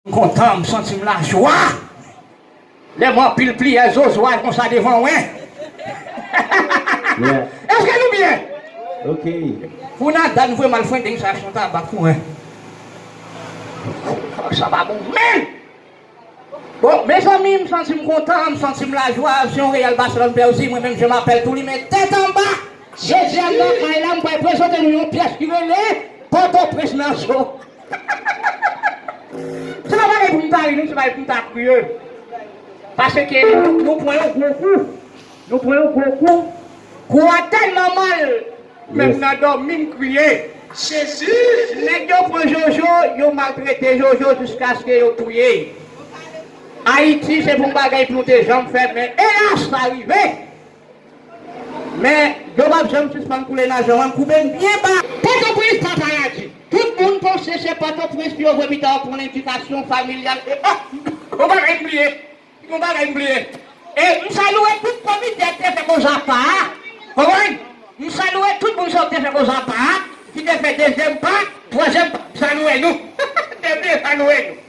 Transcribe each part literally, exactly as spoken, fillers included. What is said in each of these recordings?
M kontan, m santi m lajwa. Lè m anpil pliyè zozwa konsa devan mwen. Èske nou byen? Ok. Pou Nadan voye m al fwendeng sa, se yon tabak pou mwen. Sa pa bon menm. Bon, mezanmi, m santi m kontan, m santi m lajwa. Se yon Real Barcelone pèdi, mwen menm, je m'appelle Toulimen tèt anba. Jodi a, nan kay la, m pral prezante nou yon pyès ki rele Pòtoprens nan cho. Se pa bagay pou m ta ri, non, se bagay pou m ta kriye. Paske nou, nou pran yon gwo kou. Nou pran yon gwo kou. Kou a tèlman mal, menm nan dòmi m kriye. Jezi! Nèg yo pran Jojo, yo maltrete Jojo jiskaske yo touye l. Ayiti, se pou yon bagay pou nou te janm fè, men elas, sa rive. Men, dlo p ap janm sispann koule nan je w, m koupe m byen ba. Pòtoprens pa paradi. Tout moun panse se Pòtoprens pou yo vwe pita yo pran edikasyon familyal. E, ah, yon bagay m bliye. Yon bagay m bliye. E m salye tout komite ki te fè Kozapa a. Konprann? M salye tout moun sa yo ki te fè Kozapa a, ki te fè dezyèm pa, twazyèm pa. M salye nou. Depi m salye nou.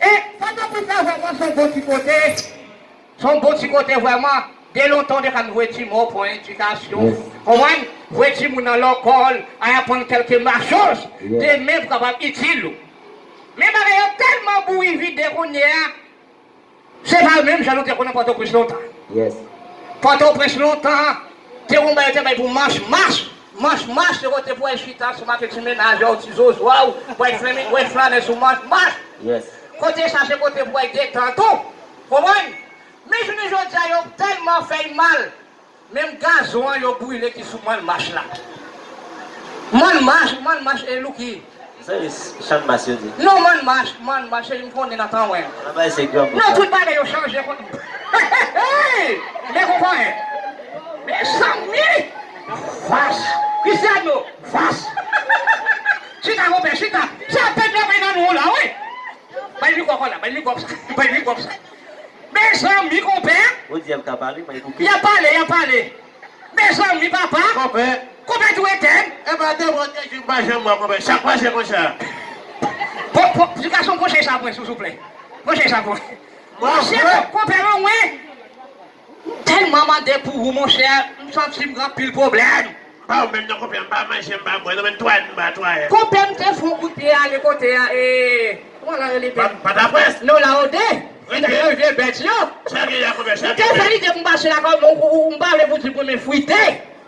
E Pòtoprens la vrèman se yon bon ti kote. Se yon bon ti kote vrèman. De lontan, w te konn voye timoun pran edikasyon. Konprann? Voye timoun nan lekòl, al aprann kèlke machoz. Demen pou kapab itil ou. Men bagay yo tèlman bouri vide kounye a. Se pa menm jan nou te konnen Pòtoprens lontan. Pòtoprens lontan, te yon bagay yo te bay pou manch mach. Manch mach, se kote pou w al chita ansanm ak ti mennaj ou, ti zozwa w, pou w al flannen, pou w al flannen sou manch mach. Kote sa, se kote pou w al detant ou. Konprann? Men jounen jodi a, yo tèlman fè l mal. Menm gazon an, yo brile ki sou mòn mach la. Mòn mach, mòn mach, e Louki. Sa e chanmas yo di. Non, mòn mach, mòn mach, e m konnen nan tan mwen. Nan bay se granmoun. Non, tout bagay yo chanje konnen. Men konprann. Mezanmi! Vas! Cristiano! Vas! Chita, konpè, chita! Sa pèp la bay nan nou la, wi! Bay mikwo la, bay mikwo sa, bay mikwo sa. Mezanmi, konpè! Ou di m ka pale, mwen koupe. Y ap pale, y ap pale. Mezanmi, papa! Konpè! Konpè tou etèn! E pa de bon Jezi m pa janm wè konpè. Chak fwa se konsa. Bon, bon, ti gason, pran chèz sa pou mwen, souplé. Pran chèz sa pou mwen. Monchè, konpè, non, mwen. M tèlman mande pou ou, monchè, m santi m gen anpil pwoblèm. Pa ou menm non, konpè, m pa manje, m pa bwè, non, men twa, m ba twa, e. Konpè, m te fè yon kout pye ale kote a, e, kòman l rele? Pa, pa ta près. Non, la ode. Li ta rive bèt yo. Sa gen la, konpè, sa gen. M te fè lide pou m pase lakòl, men ou, ou, m pa vle pou di pou men frite.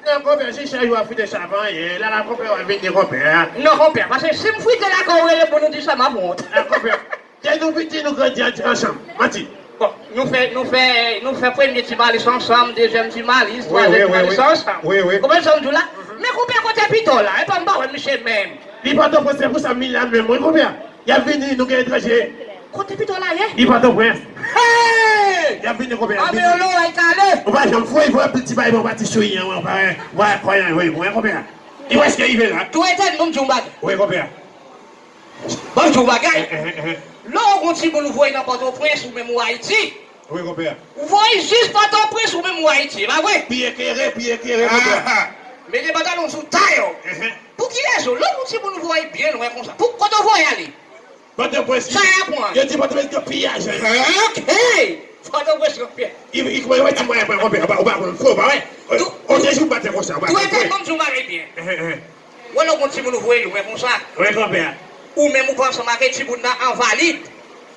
Non, konpè, si chaj ou ap frite sa pa anyen, la, la, konpè, w ap vini, konpè, a. Non, konpè, paske si m frite lakòl, ou rele pou nou di sa, m ap wont. A, konpè. Lè nou piti, nou grandi an-, ansanm. Manti. Bon, nou fè, nou fè, nou fè premye ti malis ansanm, dezyèm ti malis, twazyèm ti malis ansanm. Wi, wi. Konprann sa m di w la? Men konpè, kote Pitò la? E pa m pa wè misye menm. Li Pòtoprens, se pou sa m vin la menm, wi, konpè. Y ap vini, nou gen etranje. Kote Pitò la ye? Li Pòtoprens. Hey! Y ap vini, konpè, y ap vini. Anben, yo loway kale. Ou pa janm fwe, fwe piti bay, bon, pati sou yon, wi, konpè. Wi, konpè. Li prèske rive la. Tou etèn, bon, m di w yon bagay. Wi, konpè. Ban m di w bagay. Lè w gon timoun ou voye nan Pòtoprens ou menm ou Ayiti. Wi, konpè. Ou voye jis Pòtoprens ou menm ou Ayiti, e pa vre? Pi eklere, pi eklere, konpè. Men gen pantalon sou tay ou. Pou ki rezon? Lè w gon timoun ou voye byen lwen konsa. Pou kote w voye ale? Pòtoprens. Sa y ap pran? Yo di Pòtoprens gen piyaj. Ok. Pòtoprens gen piyaj. I, i, konpè, yo mete mwen, konpè, ou pa, ou pa konn fo, pa wè? Tou, o, se jou batè konsa, ou pa konn fo. Tou etèn, ban m di w bagay byen. Wè lè w gon timoun ou voye lwen konsa. Wi, konpè. Ou menm ou pa ansanm ak timoun nan envalid.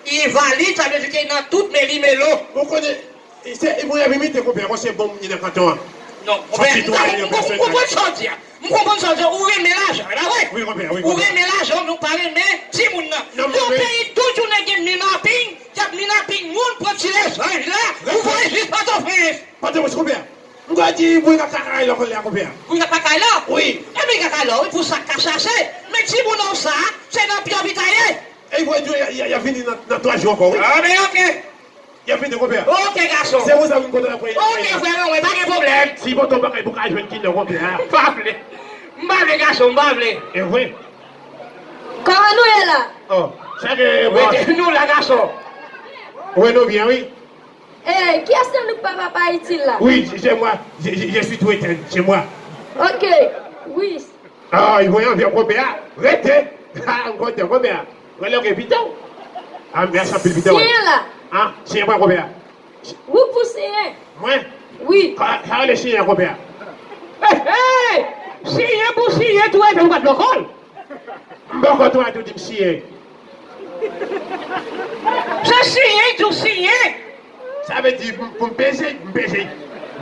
Li envalid, sa vle di ke nan tout men li melo. Ou konnen, se, e pou y ap imite, konpè, konsa se bon moun nan kanton an. Non, konpè, m konprann sa w di a. M konprann sa w di a. Ou renmen lajan, e pa vre? Wi, konpè, wi, konpè. Ou renmen lajan, men w pa renmen timoun nan. Yon peyi tout jounen gen minaping, y ap minaping moun, pran ti lezanj la, ou voye jis Pòtoprens. Pòtoprens, konpè. M kwè di bourik ak kakay la, konpè, konpè. Bourik ak kakay la? Wi. Ebyen, kakay la, wi, pou sa k ka chache. Men timoun ou sa, se nan pye w li ta ye. E vre di, y a, y a, y a vini nan, nan twa jou ankò, wi. A, men ok. Y a vini, konpè. Ok, gason. Se pou sa m kontan apre. Ok, frè mwen, pa gen pwoblèm. Si pote w bagay pou ka jwenn kino, konpè, a. M pa vle. M pa vle, gason, m pa vle. E vre. Kòman nou ye la? Oh, sa gen, bon. Rete nou la, gason. Wè nou byen, wi. Eh, kiyès nan nou k pa papa itil la? Oui, c'est moi. Je, je, je suis tout éteint, c'est moi. Ok, wi. Ah, il voyait bien, konpè a. Rete. Ah, m kontan, konpè a. Wè lè w gen pito. Ah, mèsi anpil, Pita, wè. Siyen la. Ah, siyen pran konbyen? Wi, pou siyen. Mwen? Wi. Ka, ka rele siyen konbyen? Hey, hey! Siyen pou siyen, tou, epi ou pa t bòkò l. M bòkò tou, a tou di m siyen. Se siyen, tou siyen. Sa vle di pou, pou m peze, m peze.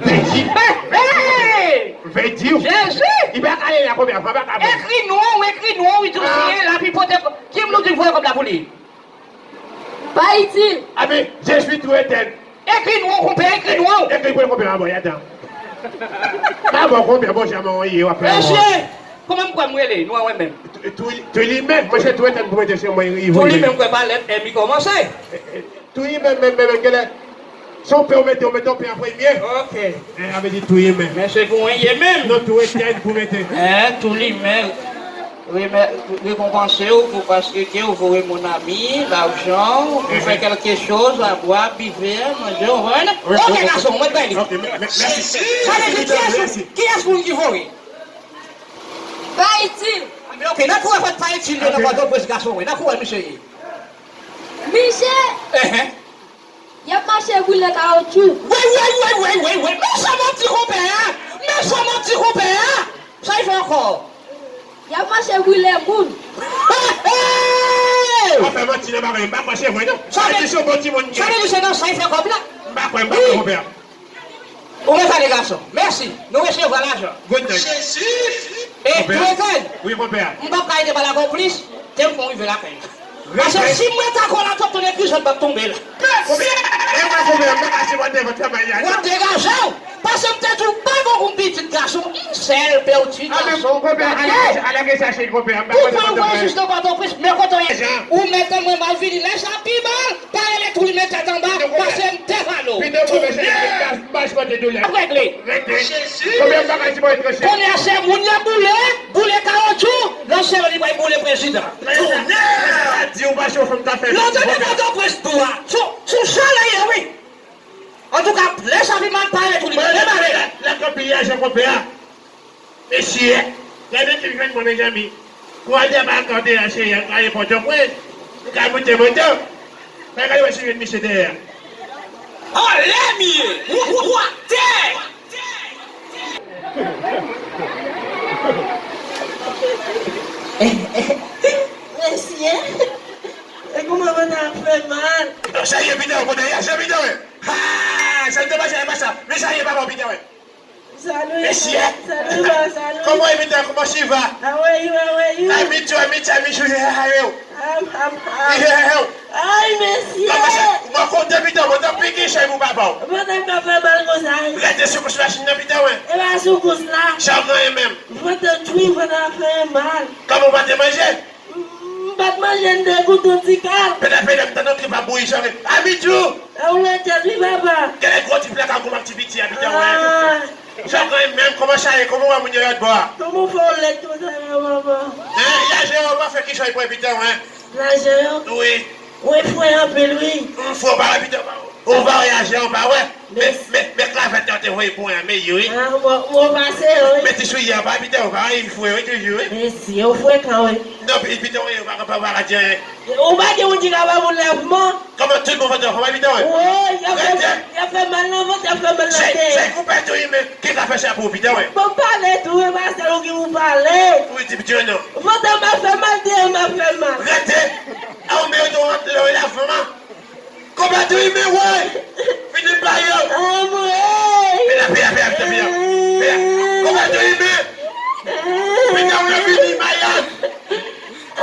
Vle di. Hey, hey! Vle di. Jezi! Li pa ka rele la konbyen, pa ka. Ekri non, ekri non, wi, tou siyen, la, pi pote, ki m nou di voye kòb la pou li? Pa itil. Amen. Je suis tout éternel. Ekri non, konpè, ekri non. Ekri pou konpè, a bon, y atan. A bon, konpè, bon, jaman, w ye, w ap fè. Mesye, kòman m kwè m rele? Nou wè menm. Tou, tou, tou li menm, mwen se tout éternel pou mete se mwen, li voye. Tou li menm, kwè pa lèt M li kòmanse. Tou li menm, menm, menm, menm, genlè. Se yon P w mete, w mete yon P an premye. Ok. Eh, sa vle di tou li menm. Men se pou mwen ye menm. Non, tou etèn pou mete. Eh, tou li menm. Remè-, rekonpanse w pou paske ke w voye mon ami lajan, ou fè kèlke choz, a bwa, bivè, manje, w konprann? Ok, gason, mwen bay li. Ok, mè-, mè-, mèsi. Sa vle di, kiyès, kiyès moun ki voye? Pa itil. Ok, nan kourè fèt pa itil, nan Pòtoprens, gason, wi, nan kourè misye ye. Misye! Enhen. Y ap mache boule kawotchou. Wey, wey, wey, wey, wey, wey. Men sa manti konpè a. Men sa manti konpè a. Sa y fè ankò? Y ap mache boule moun. Hey, hey! W ap fè manti nan bagay, m pa kwè se vre, non. Sa vle di se yon bon timoun. Sa vle di se nan sa y fè kòb la. M pa kwè, m pa kwè, konpè a. Ou mèt ale, gason. Mèsi. Nou resevwa lajan. Good night. Jezi! E, Dweken, wi, konpè. M p ap ka rete pa la konplis, te m fon rive lakay la. Paske si m ret akò la, tout moun ekri zòt p ap tonbe la. Konpè, e mwen, konpè, m pa ka sipòte vant travay la. W ap degaje w. Paske m te di w, pa gon pitit gason, yon sèl pèdi gason. Konpè, ale, ale chache l, konpè, m pa konn. Ou pran voye jis nan Pòtoprens, men kote w ye. Ou mèt mwen mal vini, lè sa pi mal. Pa rele tou li men tèt anba, pase m tèt alo. Pito mwen mesye, m pa sipòte doulè. Ap regle. Rete. Jezi. Konbyen bagay ti mwen rete? Kounye a se moun yo boule, boule kawotchou, nan se li pral boule prezidan. Tounen! Di w pa se yon fanm k ap fè. Lòt yo te Pòtoprens tou a. Sou, sou chalè ye, wi. Antouka, lè sa vin mal, pa rele tou li men, men bare. Lè, lè, lè kanpe a, jan konpè a. Mesye, gade ki jwenn mwen, mezanmi. Pou al dèyè ba akòde a, cheri, al gaye Pòtoprens. Ou ka moute moto. Fè gade wè si jwenn misye dèyè a. Anlè m ye! Ou, ou, ou atè! Mesye, e kòman mwen ta fè mal? Non, cheri, pito, kote ya, cheri, pito, wi. Ha! Sa te pase, e pa sa. Men cheri, pa bon, pito, wi. Salut, mesye. Salut, salut. Comment est Peter? Comment tu vas? How are you? How are you? I meet you, I meet you, I meet you. How are you? I'm, I'm, I'm. Yeah, how? Ay, mesye. Kòman sa? Mwen kontan, Peter, mwen te pike chay pou papa w. Mwen te ka fè mal konsa. Rete sou kous machin nan, Peter, wen. E pa sou kous la. Chagren menm. Mwen te twi, mwen te fè mal. Kòman w pa te manje? M pa t manje, m te goute yon ti kal. Pèdè, pèdè, m tande yon trip ap bouyi, chòke. Abidjou! E ou lè tèt li, papa. Genlè gwo trip la ka gwo ak ti piti a, pita, wè. Ah. Chòke menm, kòman sa ye? Kòman w wè moun yo lòt bò a? Kòman w fè w lèd konsa la, papa? Hein, ya Jewova fè ki chay pou pita, wè. La Jewova? Wi. Wi, fre anpil, wi. M fre, w pa wè pita, w pa wè. Ou pa wè ya Jewova, w pa wè. Men, men, men kravèt yo te voye pou mwen an, men yo, wi. Ah, mwen, mwen pase yo, wi. Men ti souliye a pa pita, ou pa wè, li fre, wi, toujou, wi. Mèsi, ou frekan, wi. Non, pi, pita, wi, ou pa, pa, pa, pa di anyen. Ou pa gen moun ki ka ba moun lèvman? Kòman tout moun fè, kòman pita, wi? Wi, y ap fè, y ap fè mal nan vant, y ap fè mal nan tè. Se, se ou pè tou, wi, men ki ka fè sa pou ou, pita, wi? Bon, pale tou, wi, pa sèl ou ki pou pale. Wi, di pita, non. Vant an m ap fè mal, tè an m ap fè mal. Rete. A, ou mete yon lè, lè, lè, vrèman. Konbyen tou imen, woy! Fini ba yo! Anmwey! Pita, pita, pita, pita, pita. Konbyen tou imen? Pita, ou fini, Mayòk!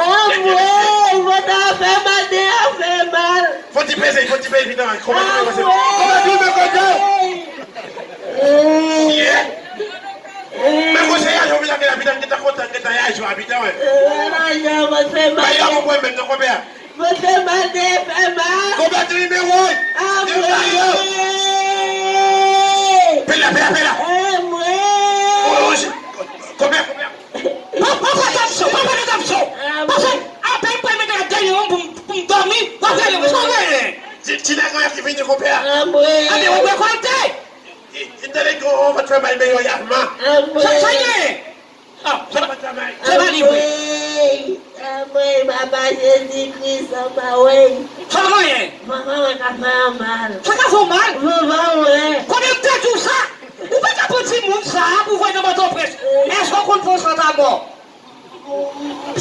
Anmwey! Mwen ta fè mal, te a fè mal. Fò ti peze, fò ti peze, pita, konbyen tou imen, konbyen tou imen, konbyen? Yeah! Men konsa, ya, yo, pita, pita, pita, pita, kontan, pita, ya, yo, pita, wè. Mayòk, ou pran menm, non, konbyen? Mwen fè mal, te fè mal. Konbyen tou imen, woy? Anmwey! Pela, pela, pela! Anmwey! Konbyen, konbyen? Pa, pa, pa, tanpso, pa, pa, tanpso! Paske apèn mwen mete la dènye an pou m, pou m dòmi, w ap rele mwen, sa w rele? Ti, ti nèg an ki vini, konbyen? Anmwey! Anben, w ap rekòlte! Li, li te lè gwo, w ap fè mal, men yo y ap man. Anmwey! Sa, sa ye? Ah, se pa, se pa li vre. Anmwey! Mwen, papa Jezi Kris, anba wè. Sa genyen? Manman mwen ka fè anmal. Sa ka fè w mal? Manman mwen. Konbyen m te di w sa? Ou pa ka pran timoun sa a pou voye nan Pòtoprens. Èske w konn pran santamò?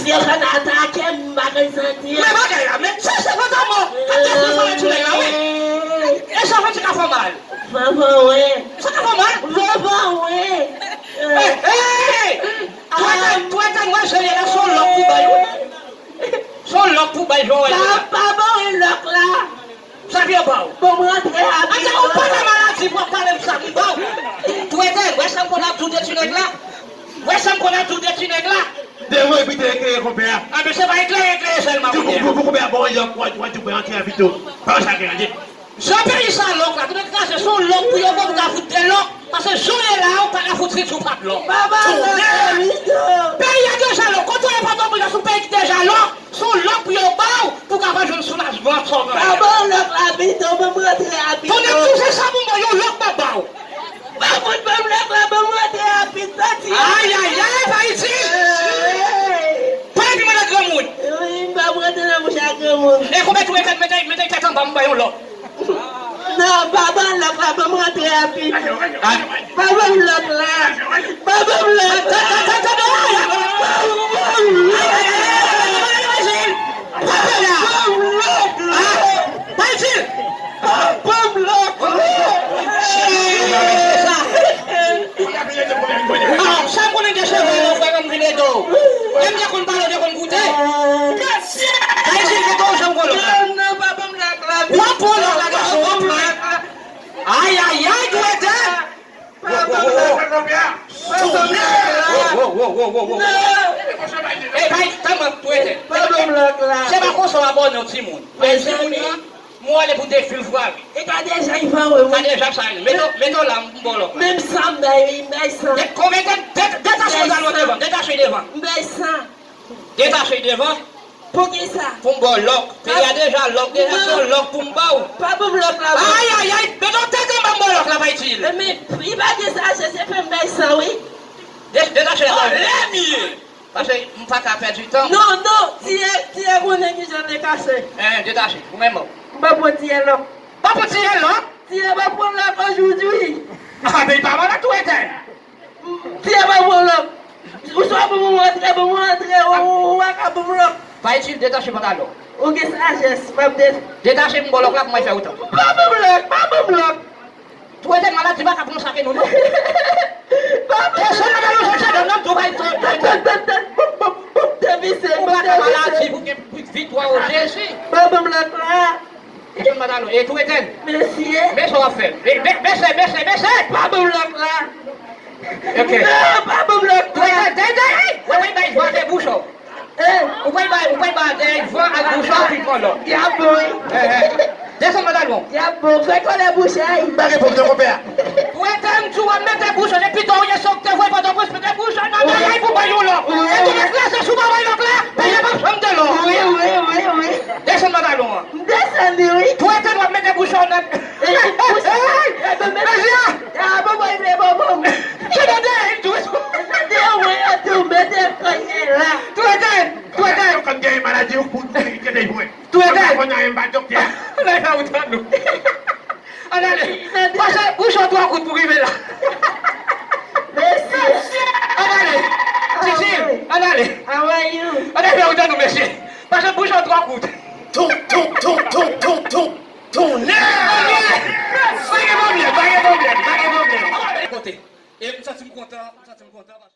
Si yo konn atake m, m pa konn santi. Men bagay la, men se, se pantalon k ap defle sa wè ti nèg la, wi. E sa fè ti ka fè mal. Manman, wi. Sa ka fè mal? Manman, wi. Hey, hey! Twètè, twètè, mwen serye la, se yon lòk pou bay, wi. Se yon lòk pou bay, jwè wè la. Pa, pa ban mwen lòk la. Sa k yo ba w? Bon, m rantre a Atè, ou pa nan maladi pou w ap pale m sa k m ba w. Twètè, wè sa m konn ap di w de ti nèg la? Wè sa m konn ap di w de ti nèg la? Devan epi te eklere konpè a. A, men se pa eklere, eklere sèlman pou, pou, pou konpè a ba w yon lòk, w a, w a di w rantre a pito. Pa sa k gen, tande. Jan peyi sa lòk la, tout kraze, se yon lòk pou yo ba w pou ka fout de lòk. Paske jan w ye la, ou pa ka fout senti w pa t lòk. Papa, lòk la, pito. Peyi a deja lòk. Kote w ye Pòtoprens la, se yon peyi ki deja lòk. Se yon lòk pou yo ba w, pou w ka pa jwenn soulajman sa w genyen. Pa ban lòk la pito, ban m rantre a pito. Tonnè, tou se sa pou m ba w, yon lòk m ap ba w. Pa fout ban m lòk la, ban m rantre a pito, ti. Ayayay, pa itil. Hey. Pa epi mwen nan granmoun. Wi, m pa rantre nan bouch a granmoun. E konbyen tou e tèt, mete, mete tèt anba, m ba yon lòk. Non, pa ban lòk la, ban m rantre a pito. Pa ban m lòk la. Pa ban m lòk la. Pa ban m lòk la. Pa ban m lòk la. Sa konnen de cheve yo, frè m vin ede w. Menm de konn pale, de konn koute. Ayisyen, se tou janm pran lòk la. Non, non, pa ban m lòk la. W ap pran lòk la, gason, w ap pran. Ayayay, twètè. Pa ban m lòk la. Pa ban m lòk la. Wo, wo, wo, wo, wo. Non. E, bay, tann mwen, twètè. Pa ban m lòk la. Se pa konsa w abòne yon timoun. Bay timoun nan, mwen ale pou defil vwa. E ka deja, li pa wè, wi. Ka deja sa, mete, mete w la, m ba w lòk la. Menm sa m bay, wi, m bay san. De, konbyen de, de, detache pantalon devan, detache devan. M bay san. Detache devan. Poukisa? Pou m ba w lòk. Peyi a deja lòk, deja se yon lòk pou m ba w. Pa ban m lòk la, non. Ayayay, mete w tèt anba m ba w lòk la, pa itil. Men, li pa gen sa, se, se fè m bay san, wi. De, detache la, lè m ye. Paske m pa ka pèdi tan. Non, non, Tiyè, Tiyè konnen kijan l te kase. Hein, detache, ou menm. M pa pran Tiyè lòk. Pa pran Tiyè lòk? Tiyè pa pran lòk ojoujoui. A, men li pa malad tou etèn. Tiyè pa pran lòk. Ou swa pou mwen rantre, pou mwen rantre, ou, ou, ou pa ka pou m lòk. Pa itil, detache pantalon. Ou gen sajès, m ap de- Detache m ba w lòk la pou mwen fè otan. Pa ban m lòk, pa ban m lòk. Twètè maladi pa ka pran sa ke nou, non. Papa. Desann nan galon, se, se, non, non, tou bay, tou, tou, tou. Tann, tann, tann, tann. Boup, boup, boup, te vise, boup, te vise. Ou pa ka maladi pou gen viktwa o Jezi. Ban m lòk la. Desann pantalon, e tou etèn. Mesye. Men sa w ap fè. Be-, be-, bese, bese, bese. Pa ban m lòk la. Ok. Non, pa ban m lòk la. Tou etèn, etèn, etèn. Ou pral bay vwa de bouch ou. Eh. Ou pral bay, ou pral bay dèyè van ak bouch ou, pi pran lòk. Y ap bon, wi. Eh, eh. Desann pantalon. Y ap bon. Fè kòlè bouch, ay. M pa gen pwoblèm, konpè. Ou etèn, tou w ap mete bouch ou, depi tan w ye sòk te voye Pòtoprens, mete bouch ou nan dèyè pou bay yon lòk. Wi, wi. E tou met la, se sou pa bay lòk la, peyi a p ap janm de lòk. Wi, wi, wi, wi. Desann pantalon an. M desann li, wi. Tou etèn, w ap mete bouch ou nan. Eh, bouch. Eh, ben, men, mesye. Ah, bon, bon, bon, bon, bon. Ki nan dèyè l tou? Nan dèyè, wi, yo tou mete kòlè la. Tou etèn. Twètè. Yo konn genyen maladi ou pou, pou, pou, pou, pou, twètè. Mwen pa konn anyen, m pa doktè. Lè sa ou tann ou. Ann ale. Pase bouch ou twa kout pou rive la. Mesye. Ann ale. Titi, ann ale. How are you? Ann ale, ou tann ou, mesye. Pase bouch ou twa kout. Tou, tou, tou, tou, tou, tou, tou, nè! Pa gen pwoblèm, pa gen pwoblèm, pa gen pwoblèm. Kote? E m santi m kontan, m santi m kontan.